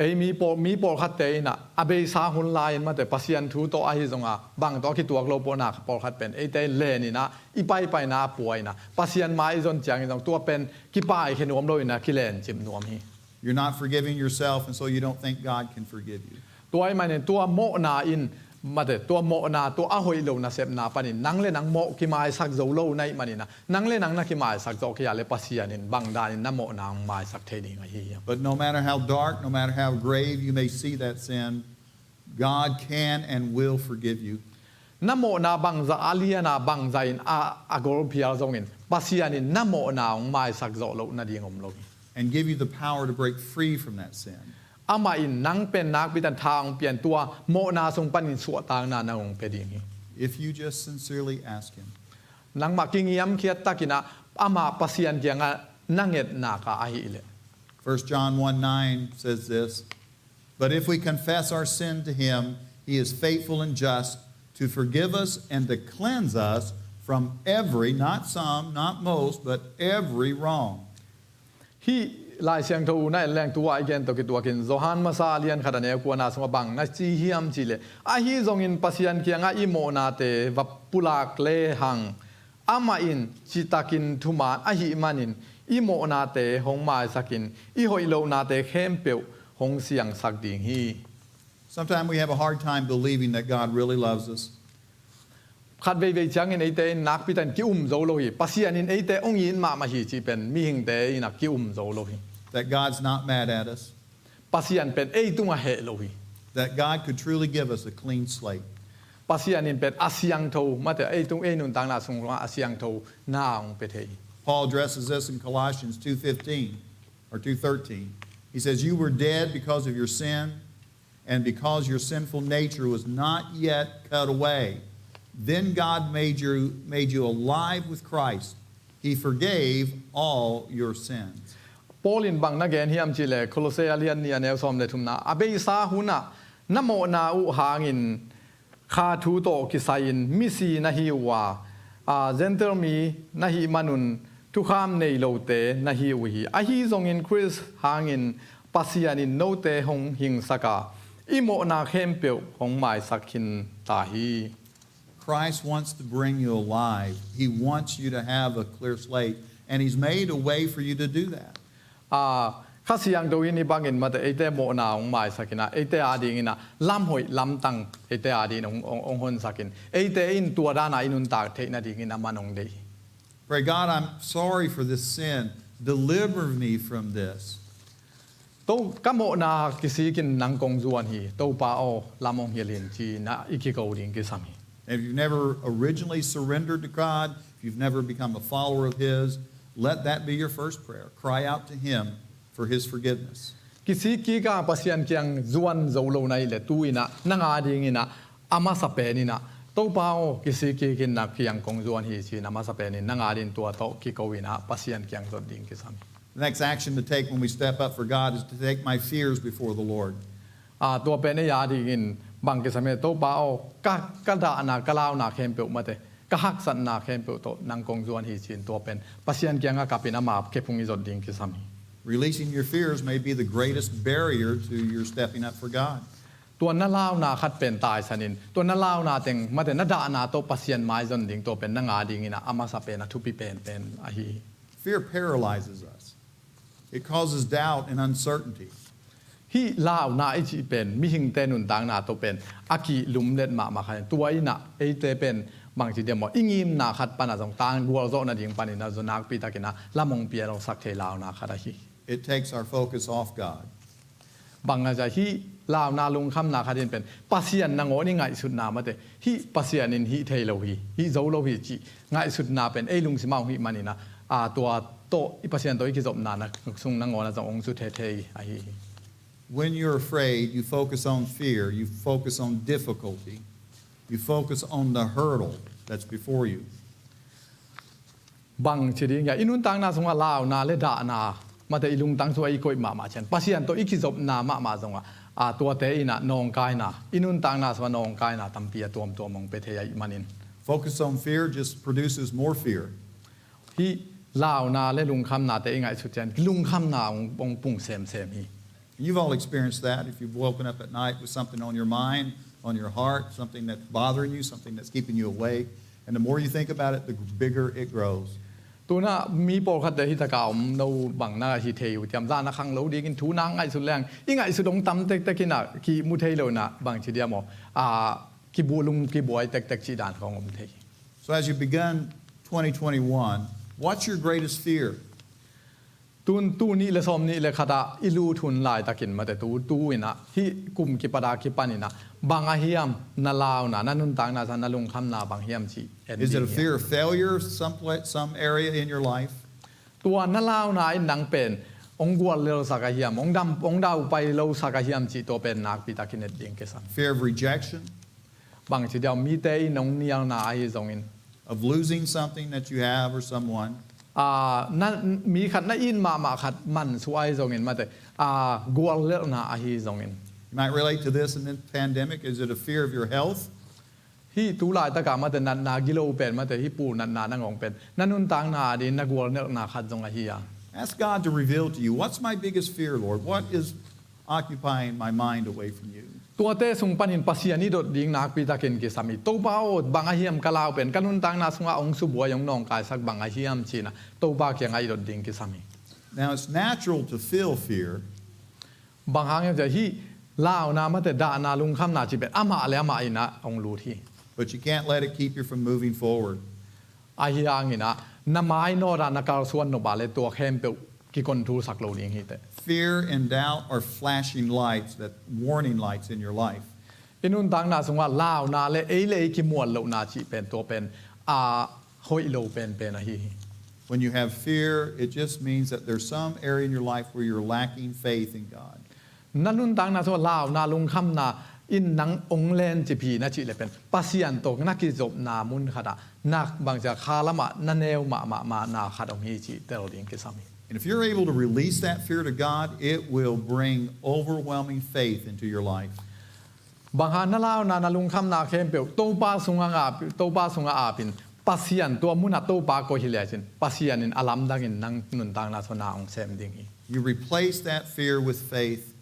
Ei mi pawl, mi pawlkhatte in ah, a beisa hun lai-in, mate, Pasian thu tawh ahi zongah, bang tawh a kituak lo pawhna pawlkhat pen eite len in ah, i paipaina a pua in ah, Pasian mai i zon ciangin zong tua pen kipaikhia nuam lo in ah, kilencip nuam hi. You're not forgiving yourself, and so you don't think God can forgive you. Tua ahih manin tua mawhna in, mate, tua mawhna, tua a hoih lo nasepna panin nang le nang mawh kimaisak zo lo na hih manin ah, nang le nang na kimaisak zawh kei a leh Pasian in bang danin na mawhna hong maisak thei ding ahi hiam? But no matter how dark, no matter how grave you may see that sin, God can and will forgive you. Na mawhna bangzah a lian a, bangzah in a, a golphial zongin, Pasian in na mawhna hong maisak zawh loh nading om lo hi. And give you the power to break free from that sin. Amah in nang pen nakpi takin tha hong pia in, tua mawhna sung panin suahtakna na hong pia ding hi. If you just sincerely ask Him. Nangmah kingiamkhiat takin ah, amah Pasian kiangah na nget nak a ahih leh. First John one nine says this, "But if we confess our sin to Him, He is faithful and just to forgive us and to cleanse us from every," not some, not most, but every wrong. Hih Lai Siangtho na en leng, tu-a i gen tawh kituakin Johan Masa a lian khat a neu kuana sungah bang na ci hiam cih leh, ahi zongin Pasian kiangah i mawhnate va pulak lehang, amah in citakin thuman ahih manin, i mawhnate hong maisakin, i hoih lohnate khempeuh hong siangsak ding hi. Sometimes we have a hard time believing that God really loves us. Khat veivei ciangin eite in nakpi takin ki-um zo lo hi. Pasian in eite hong it mahmah hi cih pen mihingte in ah ki-um zo lo hi. That God's not mad at us. Pasian pen ei tungah heh lo hi. That God could truly give us a clean slate. Pasian in pen a siangtho, mate, ei tung, ei nuntakna sungah a siangtho na hong pia thei hi. Paul addresses this in Colossians two fifteen or two thirteen. He says, "You were dead because of your sin, and because your sinful nature was not yet cut away, then God made you, made you alive with Christ. He forgave all your sins." Paul in bang na gen hiam cihleh, Colossae a lian nih a neu sawm le thumna, a beisa hunah na mawhna uh hangin kha thu tawh kisai-in misi na hi uh a, a, Gentile mi na hih manun thukham nei lote na hi uh hi. Ahi zongin Khrist hangin Pasian in note hong hingsak a, i mawhna khempeuh hong maisak khin ta hi. Christ wants to bring you alive. He wants you to have a clear slate, and He's made a way for you to do that. A, Kha Siangtho in hih bangin mate eite mawhna hong maisak in ah, eite adingin ah lam hoih lamtang eite adingin hong, hong, hong honsak in, eite in tua dan a i nuntak theih nadingin a man hong deih hi. Pray, "God, I'm sorry for this sin. Deliver me from this." To, ka mawhna kisikin nang kong zuan hi, Topa aw, lam hong hilh in, ci-in ah i kiko ding kisam hi. And if you've never originally surrendered to God, if you've never become a follower of His, let that be your first prayer. Cry out to Him for His forgiveness. Kisik kik a Pasian kiang zuan zo lo na hih leh tu-in ah nang adingin ah a masa pen in ah, Topa aw, kisik kikin na kiang kong zuan hi, ci-in a masa pen in nang adingin tua tawh kiko in ah Pasian kiang zot ding kisam hi. The next action to take when we step up for God is to take my fears before the Lord. A, tua pen ei adingin bang kisam hi, Topa aw, ka, ka dahna, ka launa khempeuh mate, ka haksatna khempeuh tawh nang kong zuan hi, ci-in tua pen Pasian kiangah kapin ama khephung i zot ding kisam hi. Releasing your fears may be the greatest barrier to your stepping up for God. Tua na launa khat pen taisan in, tua na launa teng mate, na dahna tawh Pasian maizon ding tua pen nang adingin ah a masa pen, a thupi penpen ahi hi. Fear paralyzes us. It causes doubt and uncertainty. Hih launa i cih pen mihingte nuntakna tawh pen a kihlumlet mahmah khat hi. Tua in ah eite pen bangci diam aw, i ngimna khat pan ah zong, tang gualzawh nading panin ah zong nakpi takin ah lam hong pialsak thei launa khat ahi hi. It takes our focus off God. Bang a za, hih launa lungkhamna khat in pen Pasian nangawn i ngaihsutna mate, hih Pasian in hih thei lo hi, hih zo lo hi, cih ngaihsutna pen ei lungsim ah hong hih manin ah, a, tua tawh i Pasian tawh i kizopna na sung nangawn ah zong hong zu thei thei ahi hi. When you're afraid, you focus on fear, you focus on difficulty, you focus on the hurdle that's before you. Bangci ding hiam, i nuntakna sungah launa le dahna mate i lungtang sungah i koih mahmah ciang, Pasian tawh i kizopna mahmah zongah, a, tuate in ah nawngkaina, i nuntakna sungah nawngkaina tampi a tuamtuam hong pia thei ahih manin. Focus on fear just produces more fear. Hih launa le lungkhamnate i ngaihsut ciang lungkhamna hong, hong pung semsem hi. You've all experienced that. If you've woken up at night with something on your mind, on your heart, something that's bothering you, something that's keeping you awake, and the more you think about it, the bigger it grows. Tu-in ah mi pawlkhatte hih takah om lo bang na hi thei uh hiam, zan a khanglo dingin thu na ngaihsut leng, i ngaihsut hong tam tektek in ah kimu thei lo in ah bangci diam aw, a, kibu lung kibuai tektek cih dan khawng om thei. So as you begin twenty twenty-one, what's your greatest fear? Tun, tul nih le sawmnih le khat ah i lut hun laitakin mate, tu, tu-in ah, hih kum kipat a kipanin ah, bang a hiam na launa, na nuntakna sungah na lungkhamna bang hiam cih en ding hiam. Is it a fear of failure, some pla-, some area in your life? Tua na launa in nang pen hong guallelsak a hiam, hong dam, hong daupai losak a hiam cih tua pen nakpi takin et ding kisam. Fear of rejection? Bangci diam, mite in hong nialna ahi zongin. Of losing something that you have or someone. A, na, mi khat na it mahmah khat mansuah ahi zongin mate, a, guallelhna ahi zongin. You might relate to this in the pandemic. Is it a fear of your health? Hih tu laitakah mate natna gilo pen mate, hih pu natna nangawn pen na nuntakna adingin na guallelhna khat zong ahi a. Ask God to reveal to you, "What's my biggest fear, Lord? What is occupying my mind away from you?" Tuate sung panin Pasian i dot ding nakpi takin kisam hi. Topa aw, bang a hiam ka lau pen, ka nuntakna sungah hong subuai, hong nawngkaisak bang a hiam ci-in ah Topa kiangah i dot ding kisam hi. Now, it's natural to feel fear. Bang hang hiam cih leh hih launa mate, dahna lungkhamna cih pen amah le amah in ah hong lut hi. But you can't let it keep you from moving forward. Ahi hangin ah, na mainawt ah na kalsuan nop a leh tua khempeuh kikontrolsak lo ding hi teh. Fear and doubt are flashing lights, that warning lights in your life. I nuntakna sungah launa le ei le ei kimual lohna cih pen, tua pen, a, hoih lo penpen ahi hi. When you have fear, it just means that there's some area in your life where you're lacking faith in God. Na nuntakna sungah launa, lungkhamna, in nang ong len cip hi na cih le pen Pasian tawh na kizopna mun khatah nak bangcia kha lamah na neu mahmahmahna khat ong hi cih tel ding kisam hi. And if you're able to release that fear to God, it will bring overwhelming faith into your life. Bang hang na launa na lungkhamna khempeuh Topa sungah ngah, Topa sungah apin Pasian tua munah Topa koih hi lecin Pasian in a lamdangin nang nuntakna sungah na ong sem ding hi. You replace that fear with faith.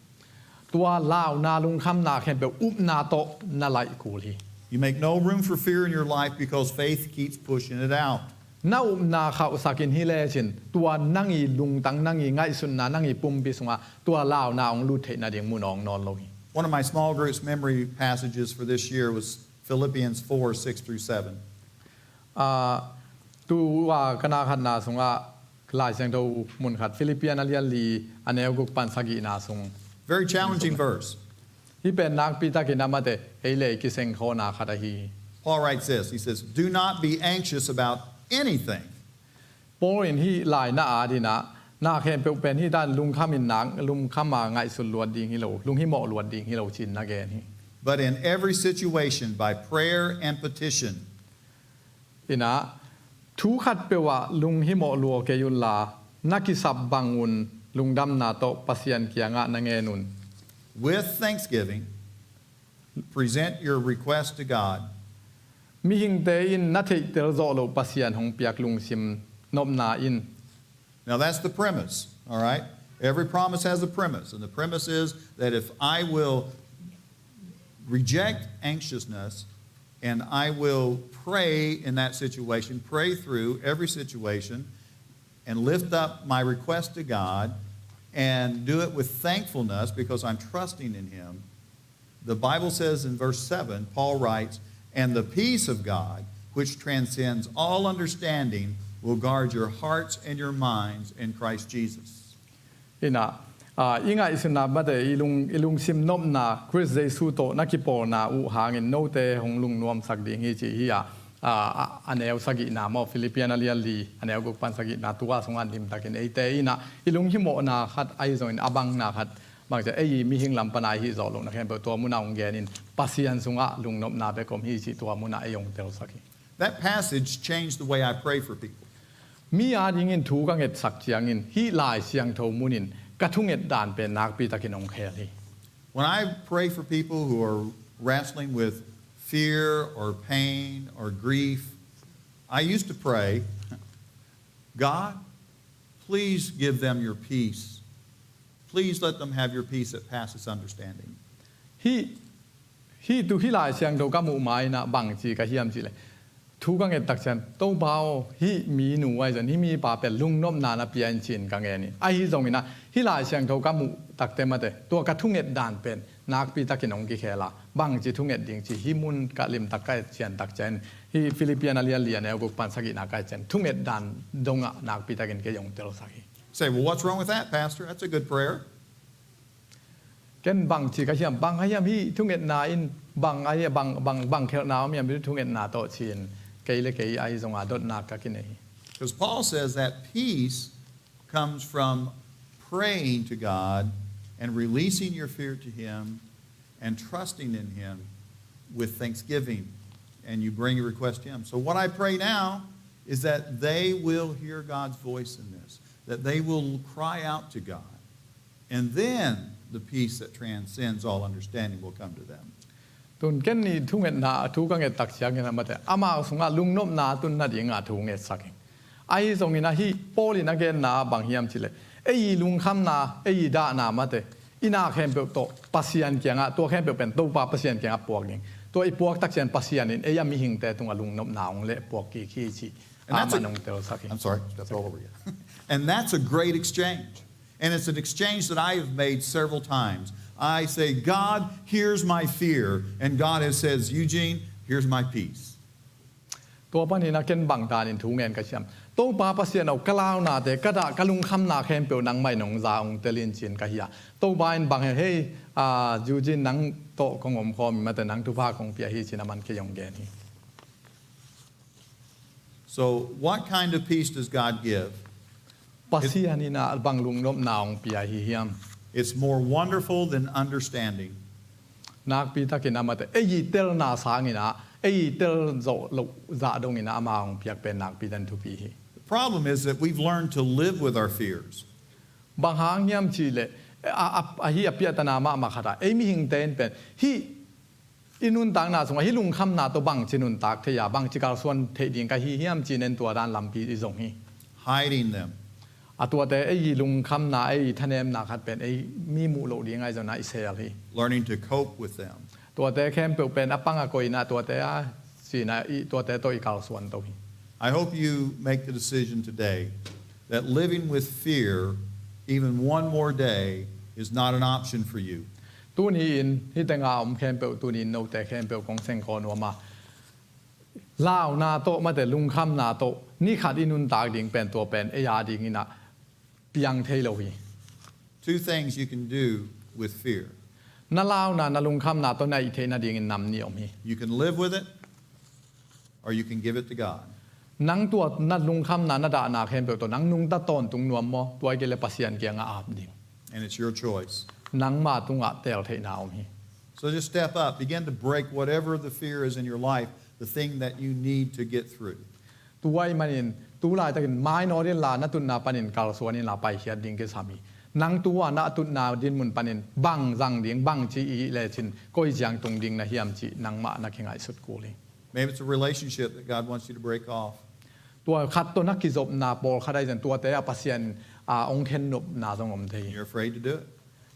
Tua launa lungkhamna khempeuh upna tawh na laih kul hi. You make no room for fear in your life because faith keeps pushing it out. Na upna khauhsakin hi lecin tua nang i lungtang nang i ngaihsutna nang i pumpi sungah tua launa ong lut theih nading mun ong nawn lo hi. One of my small groups memory passages for this year was Philippians four, six through seven. Ah, tua ka na khatna sungah Lai Siangtho mun khat Philippian a lian li a neu guk pan sagihna sung. Very challenging verse. Hih pen nakpi takin a mate ei le ei kiseng khawhna khat ahi hi. Paul writes this. He says, "Do not be anxious about anything." Paul in hih lai na adinah na khempeuh pen hih dan lungkham in nak lungkham a ngaihsut luat ding hi lo, lunghimawh luat ding hi lo cin na gen hi. But in every situation by prayer and petition. Inah thu khatpeuh ah lunghimawh lua kei unla na kisap bangun lungdamna tawh Pasian kiangah na ngen un. With thanksgiving, present your request to God. Mihingte in na theihtel zawh loh Pasian hong piak lungsim nopna in. Now that's the premise, all right? Every promise has a premise, and the premise is that if I will reject anxiousness and I will pray in that situation, pray through every situation, and lift up my request to God and do it with thankfulness because I'm trusting in Him, the Bible says in verse seven, Paul writes, "And the peace of God, which transcends all understanding, will guard your hearts and your minds in Christ Jesus." Inah, ah, i ngaihsutna mate i lung, i lungsim nopna Khrist Jesu tawh na kipawlna uh hangin note hong lungnuamsak ding hi ci hi a, ah, a, a neu sagihna maw Philippian a lian li a neu guk pan sagihna tua sungah limtakin eite inah i lunghimawhna khat ahi zongin a bangna khat bangcia ei mihing lam pana i hih zawh lohna khempeuh tua munah hong genin Pasian sungah lungnopna bek om hi cih tua munah ei hong telsak hi. That passage changed the way I pray for people. Mi adingin thu ka ngetsak ciangin hih Lai Siangtho munin ka thunget dan pen nakpi takin hong khel hi. When I pray for people who are wrestling with fear or pain or grief, I used to pray, "God, please give them your peace. Please let them have your peace that passes understanding." Hih, hih tu hih Lai Siangtho ka muh ma inah bangci ka hiam cihleh thu ka ngettak ciang Topa aw hih mi nu ahi zong hih mi pa pen lungnopna na pia in cin ka ngen hi. Ahi zongin ah hih Lai Siangtho ka muh takte mate tua ka thunget dan pen nakpi takin hong kikhel a bangci thunget ding ci hih mun ka limtak ka et ciantak ciangin hih Philippian a lian li a neu guk pan sagihna ka et ciang thunget dan dongah nakpi takin kei hong telsak hi. Say, "Well, what's wrong with that, Pastor? That's a good prayer." Ken bangci ka hiam, bang a hiam hih thungetna in bang a hiam, bang, bang, bang khelhna om hiam hih thungetna tawh cin kei le kei ahi zonga dotnak ka kinei hi. Because Paul says that peace comes from praying to God and releasing your fear to Him and trusting in Him with thanksgiving, and you bring your request to Him. So what I pray now is that they will hear God's voice in this, that they will cry out to God, and then the peace that transcends all understanding will come to them. Tun ken ni thungetna thu ka ngettak ciangin a mate amau sungah lungnopna tun nadinga thu ngetsak hi. Ahi zongin ahi Paul in a genna bang hiam cihleh ei i lungkhamna ei i dahna mate i na khempeuh tawh Pasian kiangah tua khempeuh pen Topa Pasian kiangah puak ding. Tua i puak takciang Pasian in ei a mihingte tungah lungnopna hong leh puak kik hi ci. And that's a, aman hong telsak hi. I'm sorry, stepped all over you. And that's a great exchange. And it's an exchange that I have made several times. I say, "God, here's my fear." And God has says, "Eugene, here's my peace." Tua panin a ken bangtanin thu ngen ka hiam. Topa Pasian aw ka launate ka dah ka lungkhamna khempeuh nangmah in hong za hong telin cin ka hi a. Topa in bang he hei, ah, Eugene nang tawh kong omkhawm mate nang thupha kong pia hi cin aman kei hong gen hi. So, what kind of peace does God give? Pasian in a bang lungnopna hong pia hi hiam? It's more wonderful than understanding. Nakpi takin amate ei i telna sangin ah, ei i tel zawh loh zah dongin ah ama hong piak pen nakpi takin thupi hi. The problem is that we've learned to live with our fears. Bang hang hiam cihleh a, a, a hi a piahtana mahmah khatah ei mihingte in pen hih i nuntakna sungah hih lungkhamna tawh bangci nuntak thei a, bangci kalsuan theih ding ka hi hiam ci-in en tua dan lampi i zong hi. Hiding them. A tuate ei i lungkhamna, ei i thanemna khat pen ei mi muh loh ding ahi zongin ah i sel hi. Learning to cope with them. Tuate khempeuh pen a pang a koih in ah tuate a ci-in ah i tuate tawh i kalsuan to hi. I hope you make the decision today that living with fear, even one more day, is not an option for you. Tuni-in hih tenga om khempeuh, tuni-in note khempeuh kong sengkaw nuam a, launa tawh mate lungkhamna tawh ni khat i nuntak ding pen tua pen ei a dingin ah piang thei lo hi. Two things you can do with fear. Na launa, na lungkhamna tawh na ih theih nadingin nam nih om hi. You can live with it, or you can give it to God. Nang tua na lungkhamna, na dahna khempeuh tawh nang nungta tawntung nuam maw, tua ahih kei leh Pasian kiangah ap ding. And it's your choice. Nangmah tungah teel theihna om hi. So just step up, begin to break whatever the fear is in your life, the thing that you need to get through. Tua ahih manin tu laitakin mainawt inla, na tutna panin kalsuan inla, paikhiat ding kisam hi. Nang tu-a na tutna dinmun panin bang zang ding, bangci ih lecin koi ciang tung ding na hiam cih nangmah na kingaihsut kul hi. Maybe it's a relationship that God wants you to break off. Tua khat tawh na kizopna pawlkhat ahi zongin tuate ah Pasian in hong khen nopna zong om thei hi. You're afraid to do it.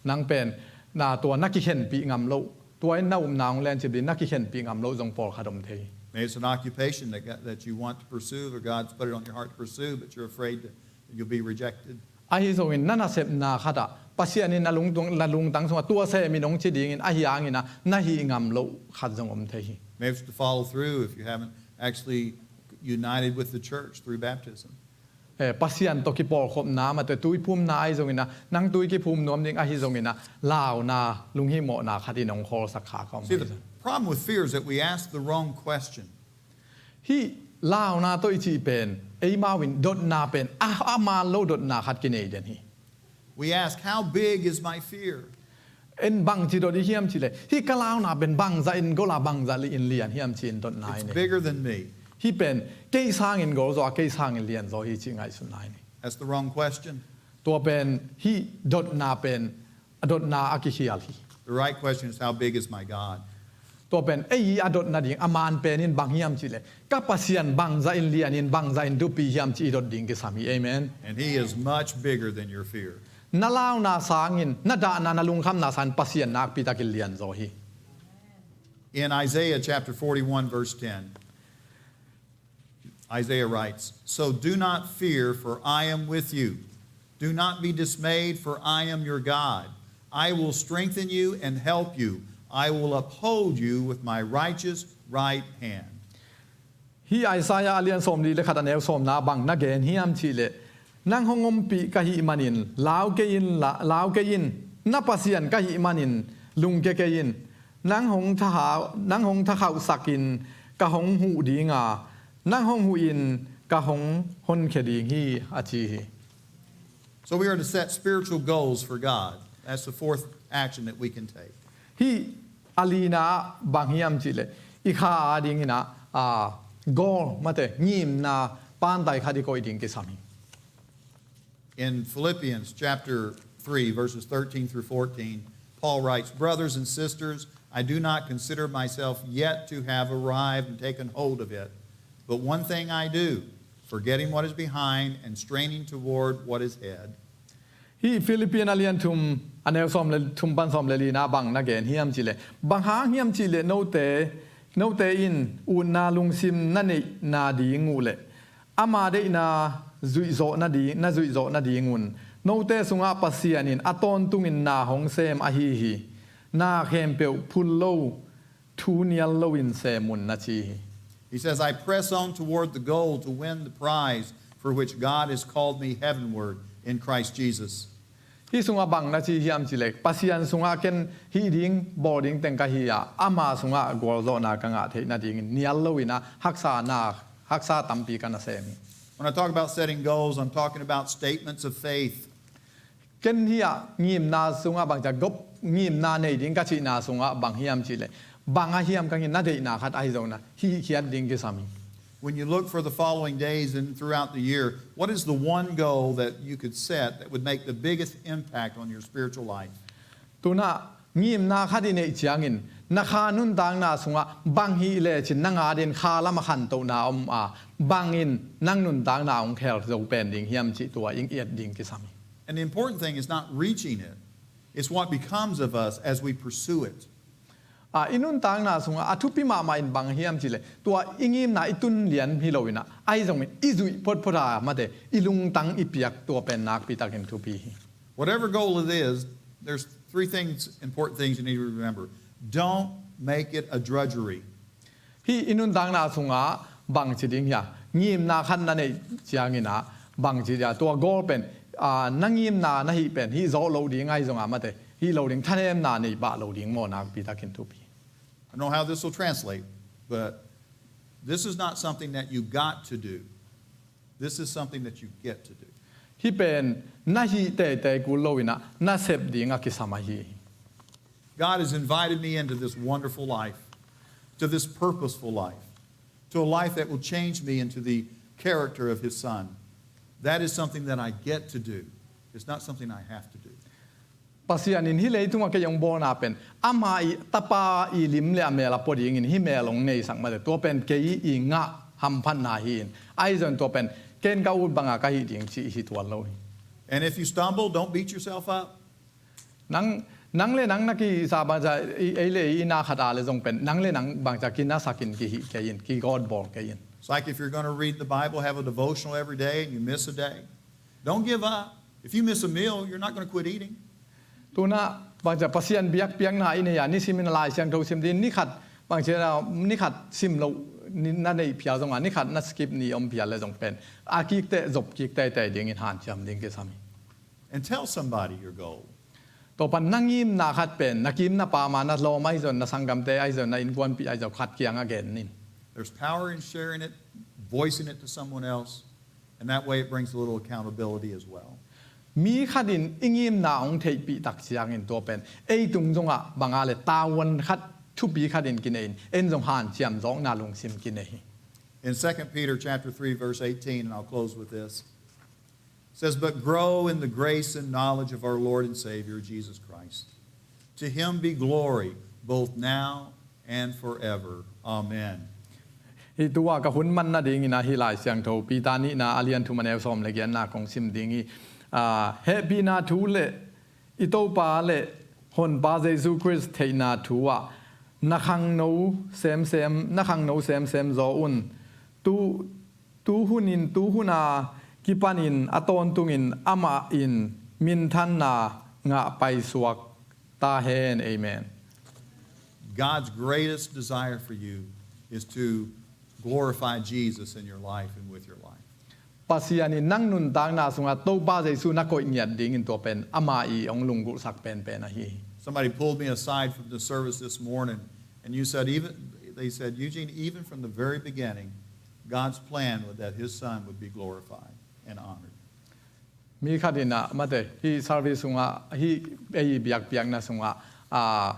Nang pen na tua na kikhenpih ngam loh, tua in na upna hong lencip ding na kikhenpih ngam loh zong pawlkhat om thei hi. Maybe it's an occupation that, God, that you want to pursue, or God's put it on your heart to pursue, but you're afraid that you'll be rejected. Ahi zongin na nasepna khatah Pasian in na lungtung, na lungtang sungah tua sem in hong ci dingin, ahi hangin ah na hih ngam loh khat zong om thei hi. Maybe it's to follow through if you haven't actually united with the church through baptism. Eh, Pasian tawh kipawlkhopna, mate tui phumna ahi zongin ah, nang tui kiphum nuam ding ahi zongin ah, launa, lunghihmawhna khat in hong khawlsak kha ka om. See, the problem with fear is that we ask the wrong question. Hih launa tawh i cih pen, eimau in dotna pen a, a man lo dotna khat kinei den hi. We ask, "How big is my fear?" En bangci dot i hiam cihleh, hih ka launa pen bangzah in gol a, bangzah in lian hiam ci-in dotna i It's nei. Bigger than me. Hih pen kei sangin gol zaw a, kei sangin lian zaw hi cih ngaihsutna i nei. That's the wrong question. Tua pen hih dotna pen a dotna a kikhial hi. The right question is, "How big is my God?" Tua pen ei a dot nading a man pen in bang hiam cihleh, ka Pasian bangzah in lian in, bangzah in thupi hiam ci i dot ding kisam hi. Amen. And He is much bigger than your fear. Na launa sangin, na dahna, na lungkhamna sangin Pasian nakpi takin lian zaw hi. In Isaiah chapter forty-one, verse ten, Isaiah writes, "So do not fear, for I am with you. Do not be dismayed, for I am your God. I will strengthen you and help you. I will uphold you with my righteous right hand." Hih Isaiah a lian sawmli le khat a neu sawmna bang na gen hiam cihleh, nang hong ompih ka hih manin lau kei in la, lau kei in, na Pasian ka hih manin lungkia kei in, nang hong thaha, nong hong thakhauhsak in ka hong huh ding a, nang hong huh in ka hong honkhia ding hi, a ci hi. So we are to set spiritual goals for God. That's the fourth action that we can take. Hih a lina bang hiam cihleh, i kha a dingin ah, a, goal, mate, ngimna pantai khat i koih ding kisam hi. In Philippians chapter three, verses thirteen through fourteen, Paul writes, "Brothers and sisters, I do not consider myself yet to have arrived and taken hold of it. But one thing I do, forgetting what is behind and straining toward what is ahead." Hih Philippi a lian thum a neu sawm le thum pan sawm le lina bang na gen hiam cihleh, bang hang hiam cihleh note, note in utna lungsim na neih nading uh leh ama deihna zuihzawh nading, na zuihzawh nadingun note sungah Pasian in a tawntungin na hong sem ahi hi. Na khempeuh phul lo, thu nial loin sem un, na ci hi. He says, "I press on toward the goal to win the prize for which God has called me heavenward in Christ Jesus." Hih sungah bang na ci hiam cihleh, Pasian sungah ken hih ding, bawl ding teng ka hi a, ama sungah gualzawhna ka ngah theih nadingin nial loin ah haksa na, haksa tampi ka na sem hi. When I talk about setting goals, I'm talking about statements of faith. Ken hih a ngimna sungah bangci a gop, ngimna nei ding ka cihna sungah bang hiam cihleh, bang a hiam ka ngimna deihna khat ahi zongin ah hihkhiat ding kisam hi. When you look for the following days and throughout the year, what is the one goal that you could set that would make the biggest impact on your spiritual life? Tunah ngimna khat i neih ciangin na kha nuntakna sungah bang hih lecin na ngat in kha lam a khantohna om a, bangin nang nuntakna hong khel zo pen ding hiam cih tua i et ding kisam hi. And the important thing is not reaching it. It's what becomes of us as we pursue it. A, i nuntakna sungah a thupi mahmah in bang hiam cihleh, tua i ngimna i tun lian hi loin ah, ahi zongin i zuih photphot a mate, i lungtang i piak tua pen nakpi takin thupi hi. Whatever goal it is, there's three things, important things you need to remember. Don't make it a drudgery. Hih i nuntakna sungah bangci ding hia, ngimna khat na neih ciangin ah bangci dia, tua goal pen, a, na ngimna na hih pen hih zawh loh ding ahi zongah mate, hih lo ding, thanemna nei pah lo ding maw, nakpi takin thupi. I don't know how this will translate, but this is not something that you got to do. This is something that you get to do. Hih pen na hih teitei kul loin ah na sep ding a kisam ahi hi. God has invited me into this wonderful life, to this purposeful life, to a life that will change me into the character of His Son. That is something that I get to do. It's not something I have to do. Pasian in hih leitungah kei hong bawlna pen ama i Tapa i lim le a mel a pua dingin hih mel hong neisak mate, tua pen kei i ngah hamphatna hi-in, ahi zongin tua pen ken ka ut banga ka hih ding cih hi tuan lo hi. And if you stumble, don't beat yourself up. Nang, nang le nang na kisa bangcia, i, ei le ei i na khat a le zong pen nang le nang bangcia kinasakin kihih kei in, kigawtbawl kei in. It's like if you're gonna read the Bible, have a devotional every day, and you miss a day. Don't give up. If you miss a meal, you're not gonna quit eating. Tunah bangcia Pasian biakpiakna i nei a, nisimin a Lai Siangtho sim ding, ni khat bangcia, ni khat sim lo, ni na neih phial zongah, ni khat na skip ni om phial le zong pen a kik teh, zop kik teitei dingin hanciam ding kisam hi. And tell somebody your goal. Tua pan na ngimna khat pen na kim na pam a, na lawm ahi zong, na sanggamte ahi zong, na innkuanpih ahi zong khat kiangah gen in. There's power in sharing it, voicing it to someone else, and that way it brings a little accountability as well. Mi khat in i ngimna hong theihpih tak ciangin tua pen ei tung zongah banga le tavuan khat, thupi khat in kinei in, en zong hanciam zawkna lungsim kinei hi. In Second Peter chapter three, verse eighteen, and I'll close with this, says, "But grow in the grace and knowledge of our Lord and Savior Jesus Christ. To him be glory both now and forever. Amen." Hih tu-a ka hun man nadingin ah hih Lai Siangtho Peter nihna a lian thum a neu sawm le giatna kong sim ding hi. Aa, hehpihna thu le i Topa le Honpa Jesu Khrist theihna thu-ah na khangno semsem, na khangno semsem zaw un. Tu, tu hunin, tu hun a kipanin a tawntungin amah in minthanna ngah paisuak ta hen. Amen. God's greatest desire for you is to glorify Jesus in your life and with your life. Pasian in nang nuntakna sungah Topa Jesu na koih ngiat dingin tua pen ama i hong lunggulhsak penpen ahi hi. Somebody pulled me aside from the service this morning, and you said, even, they said, "Eugene, even from the very beginning, God's plan was that his son would be glorified and honored." Mi khat in ah, mate, hih service sungah, hih ei biakpiakna sungah, aa,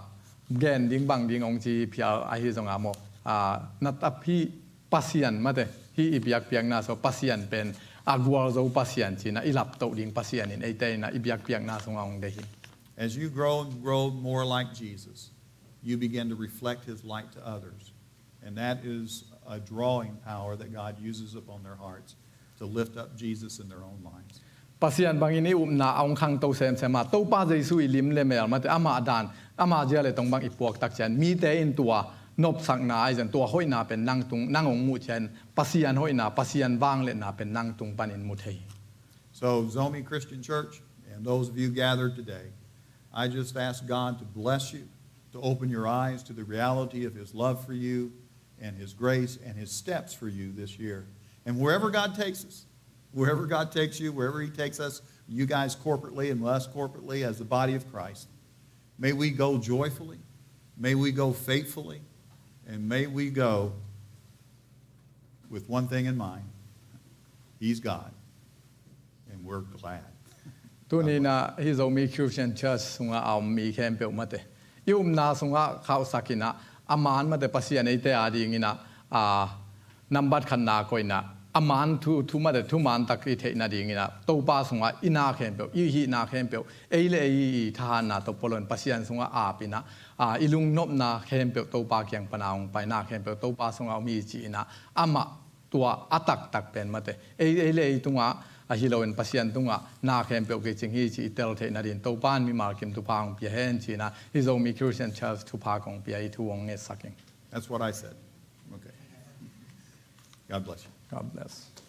gen ding bang ding hong ci phial ahi zongah maw, aa, na tap hih Pasian, mate, hih i biakpiakna sungah Pasian pen a gualzo Pasian ci-in ah i laptoh ding Pasian in eite in ah i biakpiakna sungah hong deih hi. As you grow and grow more like Jesus, you begin to reflect his light to others. And that is a drawing power that God uses upon their hearts to lift up Jesus in their own lives. Pasian bangin i upna a hong khangto semsem a, Topa Jesu i lim le mel, mate, amah dan, ama zia le tong bang i puak tak ciang, mite in tua nopsakna ahi zong, tua hoihna pen nang tung, nang hong muh ciang, Pasian hoihna, Pasian vangliatna pen nang tung panin mu thei. So, Zomi Christian Church, and those of you gathered today, I just ask God to bless you, to open your eyes to the reality of his love for you and his grace and his steps for you this year. And wherever God takes us, wherever God takes you, wherever he takes us, you guys corporately and us corporately as the body of Christ, may we go joyfully, may we go faithfully, and may we go with one thing in mind. He's God, and we're glad. Tuni inah hih Zomi Christian Church sungah a om mi khempeuh mate, i upna sungah khauhsak inah a man mate Pasian eite a ding inah a nambat khatna koih inah a man thu, thu mate thuman tak i theih nading inah Topa sungah i na khempeuh, i hihna khempeuh, ei le ei i thahatna tawh pua loin Pasian sungah ap inah a, i lungnopna khempeuh Topa kiang pana hong pai, na khempeuh Topa sungah om hi ci inah amah tua a taktak pen mate ei, ei le ei tungah ahi loin Pasian tungah na khempeuh kicing hi ci i tel theih nadin Topa in mimal kim thupha hong pia hen ci inah hih Zomi Christian Church thupha kong pia i thu hong ngetsak ing. That's what I said. Okay. God bless you. God bless.